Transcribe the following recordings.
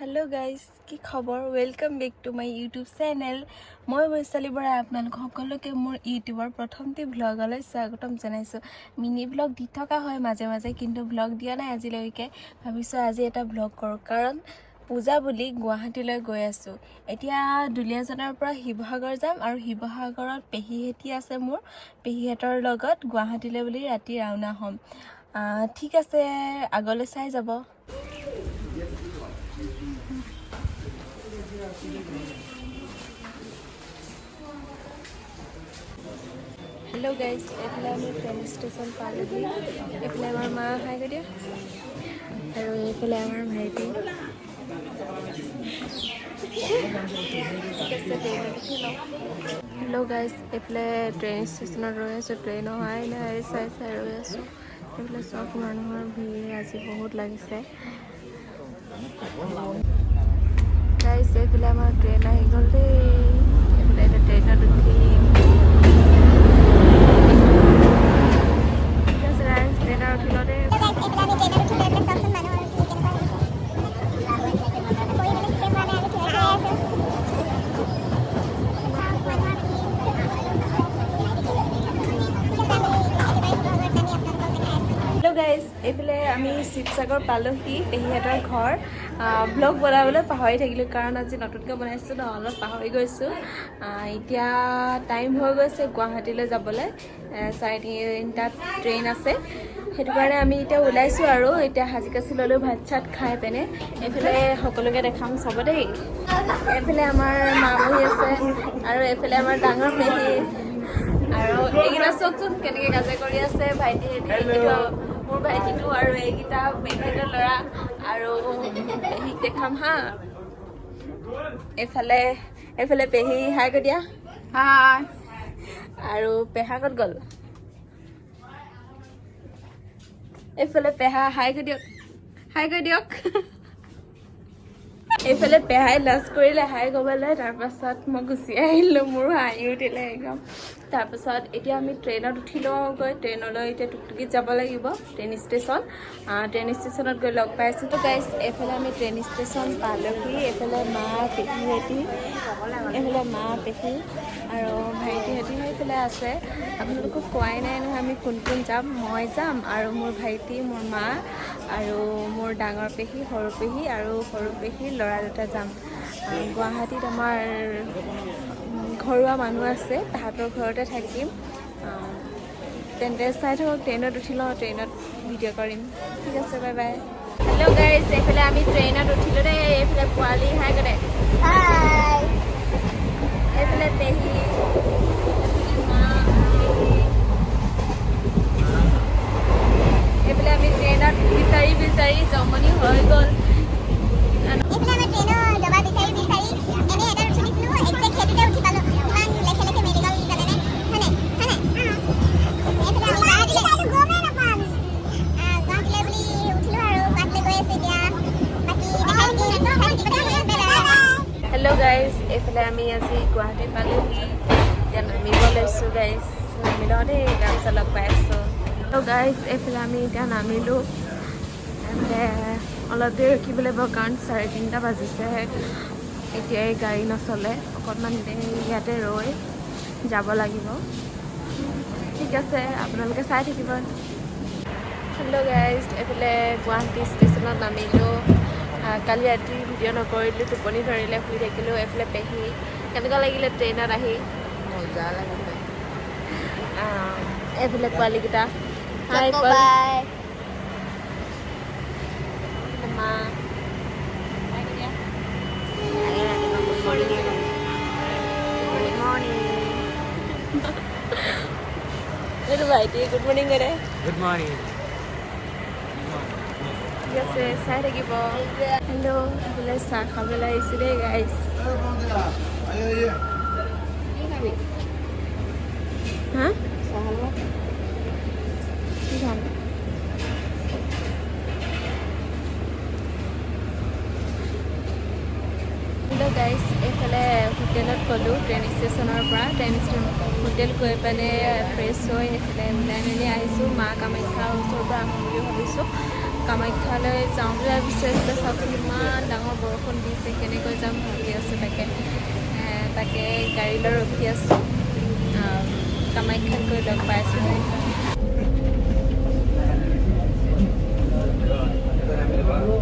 Hello' guys, কি খবৰ? Welcome back to my YouTube channel. মই বৈশালী বৰাই আপোনালোক সকলোকে মোৰ ইউটিউবৰ প্ৰথমটি ভ্লগলৈ স্বাগতম জনাইছোঁ। মিনি ভ্লগ দি থকা হয় মাজে মাজে, কিন্তু ভ্লগ দিয়া নাই আজিলৈকে। ভাবিছোঁ আজি এটা ভ্লগ কৰোঁ, কাৰণ পূজা বুলি গুৱাহাটীলৈ গৈ আছোঁ। এতিয়া দুলীয়াজানৰ পৰা শিৱসাগৰ যাম আৰু শিৱসাগৰত পেহীহেঁতি আছে। মোৰ পেহীহঁতৰ লগত গুৱাহাটীলৈ বুলি ৰাতি ৰাওনা হ'ম। ঠিক আছে, আগলৈ চাই যাব। হেল্ল' গাইজ, এইফালে আমি ট্ৰেইন ষ্টেচন পালোহি। এইফালে আমাৰ মা, হাই কৰি দিয়া। আৰু এইফালে আমাৰ ভাইটি। ঠিক আছে, ট্ৰেইনত উঠি লওঁ। হেল্ল' গাইজ, এইফালে ট্ৰেইন ষ্টেচনত ৰৈ আছোঁ। ট্ৰেইন অহাই নাই, চাই চাই ৰৈ আছোঁ। এইফালে চব মানুহৰ ভিৰ আজি বহুত লাগিছে। গাইজ, এইফালে আমাৰ ট্ৰেইন আহি গ'ল দেই। এইফালে এতিয়া ট্ৰেইনত উঠিম। ঠিক আছে গাইজ, ট্ৰেইনত উঠিলো দেই। এইফালে আমি ট্ৰেইনত উঠিলো। এইফালে চাওকচোন, মানুহৰ ভিৰ কেনেকুৱা লাগিছে। পৰিবলৈ চিটে পোৱা নাই, আমি থিয় থিয় আছো। চাওক মানুহৰ ভিৰ। ঠিক আছে, আমি একেবাৰে শিৱসাগৰত নামি আপোনালোকক দেখাই আছোঁ। হেল্ল' গাইজ, এইফালে আমি শিৱসাগৰ পালোহি, পেহীহঁতৰ ঘৰ। ব্লগ বনাবলৈ পাহৰি থাকিলোঁ, কাৰণ আজি নতুনকৈ বনাইছোঁ ন, অলপ পাহৰি গৈছোঁ। এতিয়া টাইম হৈ গৈছে গুৱাহাটীলৈ যাবলৈ। 3:30টাত ট্ৰেইন আছে, সেইটো কাৰণে আমি এতিয়া ওলাইছোঁ আৰু এতিয়া সাজি কাচি ল'লোঁ, ভাত চাত খাই পিনে। এইফালে সকলোকে দেখাম, চাব দেই। এইফালে আমাৰ মা বহি আছে আৰু এইফালে আমাৰ ডাঙৰ পেহী আৰু এইকেইটা চাওকচোন কেনেকৈ কাজিয়া কৰি আছে ভাইটি। এইটো মোৰ ভাইটিটো আৰু এইকেইটা পেহীহঁতৰ ল'ৰা। আৰু পেহীক দেখাম হা। এইফালে পেহী, হাই কৈ দিয়া। হাই। আৰু পেহা ক'ত গ'ল? এইফালে পেহা, হাই কৈ দিয়ক, হাই কৈ দিয়ক। এইফালে পেহাই লাজ কৰিলে হাই ক'বলৈ। তাৰপাছত মই গুচি আহিলোঁ, মোৰো হাঁহি উঠিলে একদম। তাৰপাছত এতিয়া আমি ট্ৰেইনত উঠিলোঁ গৈ ট্ৰেইনলৈ। এতিয়া টুকটুকিত যাব লাগিব ট্ৰেইন ষ্টেচন। ট্ৰেইন ষ্টেচনত গৈ লগ পাইছোঁ। তো গাইজ, এইফালে আমি ট্ৰেইন ষ্টেচন পালোহি। এইফালে মা, পেহীহেঁতি, এইফালে মা, পেহী আৰু ভাইটিহঁতি সেইফালে আছে। আপোনালোকক কোৱাই নাই নহয় আমি কোন কোন যাম। মই যাম আৰু মোৰ ভাইটি, মোৰ মা আৰু মোৰ ডাঙৰ পেহী, সৰু পেহী আৰু সৰু পেহীৰ ল'ৰা দুটা যাম। গুৱাহাটীত আমাৰ ঘৰুৱা মানুহ আছে, তাহাঁতৰ ঘৰতে থাকিম। তেন্তে চাই থাকক, ট্ৰেইনত উঠি লওঁ, ট্ৰেইনত ভিডিঅ' কৰিম। ঠিক আছে, বাই বাই। হেল্ল' গাইজ, এইফালে আমি ট্ৰেইনত উঠিলোঁ দেই। এইফালে পোৱালি, হাই কৰে। হাই। এইফালে পেহী, এইফালে মা, পেহী। এইফালে আমি ট্ৰেইনত বিচাৰি বিচাৰি জমনি হৈ গ'ল। এইফালে আমাৰ ট্ৰেইনৰ ডবা বিচাৰি বিচাৰি এনে এটাত উঠি দিছিলোঁ, একজেক্ট সেইটোতে উঠি পালোঁ। কিমান লেখে লেখে মেলি গ'ল জানেনে? হয়নে, হয়নে? এইফালে আমি গুৱাহাটীলৈ বুলি উঠিলোঁ আৰু গুৱাহাটীলৈ গৈ আছোঁ। এতিয়া বাকী দেখাই থাকিম, চাই থাকিব দেই। Bye bye. হেল্ল' গাইজ, এইফালে আমি আজি গুৱাহাটী পালোহি। এতিয়া নামিব লৈছোঁ গাইজ, নামি লওঁ দেই, তাৰপিছত লগ পাই আছোঁ। হেল্ল' গাইজ, এইফালে আমি এতিয়া নামিলোঁ। এইফালে অলপ দেৰি ৰখিব লাগিব, কাৰণ 3:30 বাজিছেহে। এতিয়াই গাড়ী নচলে, অকণমান দেৰি ইয়াতে ৰৈ যাব লাগিব। ঠিক আছে, আপোনালোকে চাই থাকিব। হেল্ল' গাইজ, এইফালে গুৱাহাটী ষ্টেচনত নামিলোঁ। কালি ৰাতি ভিডিঅ' নকৰিলোঁ, টোপনি ধৰিলে, শুই থাকিলোঁ। এইফালে পেহী, কেনেকুৱা লাগিলে ট্ৰেইনত আহি? মজা লাগিছে। এইফালে পোৱালীকেইটা, হাই পোৱালি। মা, হাই কৰি দিয়া। Good morning, good morning. এইটো ভাইটি, গুড মৰ্ণিং কৰে। Good morning. ঠিক আছে, চাই থাকিব। হেল্ল', এইফালে চাহ খাবলৈ আহিছোঁ দেই গাইজ। কি খাবি? হা? চাহ খাব। কি খাম? হেল্ল' গাইজ, এইফালে হোটেলত গ'লোঁ ট্ৰেইন ষ্টেচনৰ পৰা। ট্ৰেইন ষ্টেচন হোটেল গৈ পিনে ফ্ৰেছ হৈ এইফালে ওলাই মেলি আহিছোঁ। মা কামাখ্যাৰ ওচৰৰ পৰা আহোঁ বুলি ভাবিছোঁ। কামাখ্যালৈ যাওঁ বুলি ভাবিছোঁ। এইফালে চাওকচোন, ইমান ডাঙৰ বৰষুণ দিছে, কেনেকৈ যাম ভাবি আছোঁ। তাকে গাড়ীলৈ ৰখি আছোঁ। কামাখ্যাত গৈ লগ পাইছোঁ।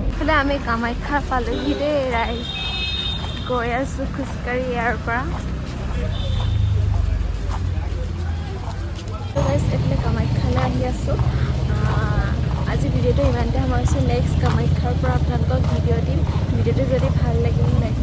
এইফালে আমি কামাখ্যা পালোহি দেই ৰাইজ। গৈ আছোঁ খোজকাঢ়ি ইয়াৰ পৰা। গাইজ, এইফালে কামাখ্যালৈ আহি আছোঁ। আজি ভিডিঅ'টো ইমানতে সামৰিছোঁ। নেক্সট কামাখ্যাৰ পৰা আপোনালোকক ভিডিঅ' দিম। ভিডিঅ'টো যদি ভাল লাগিল, লাইক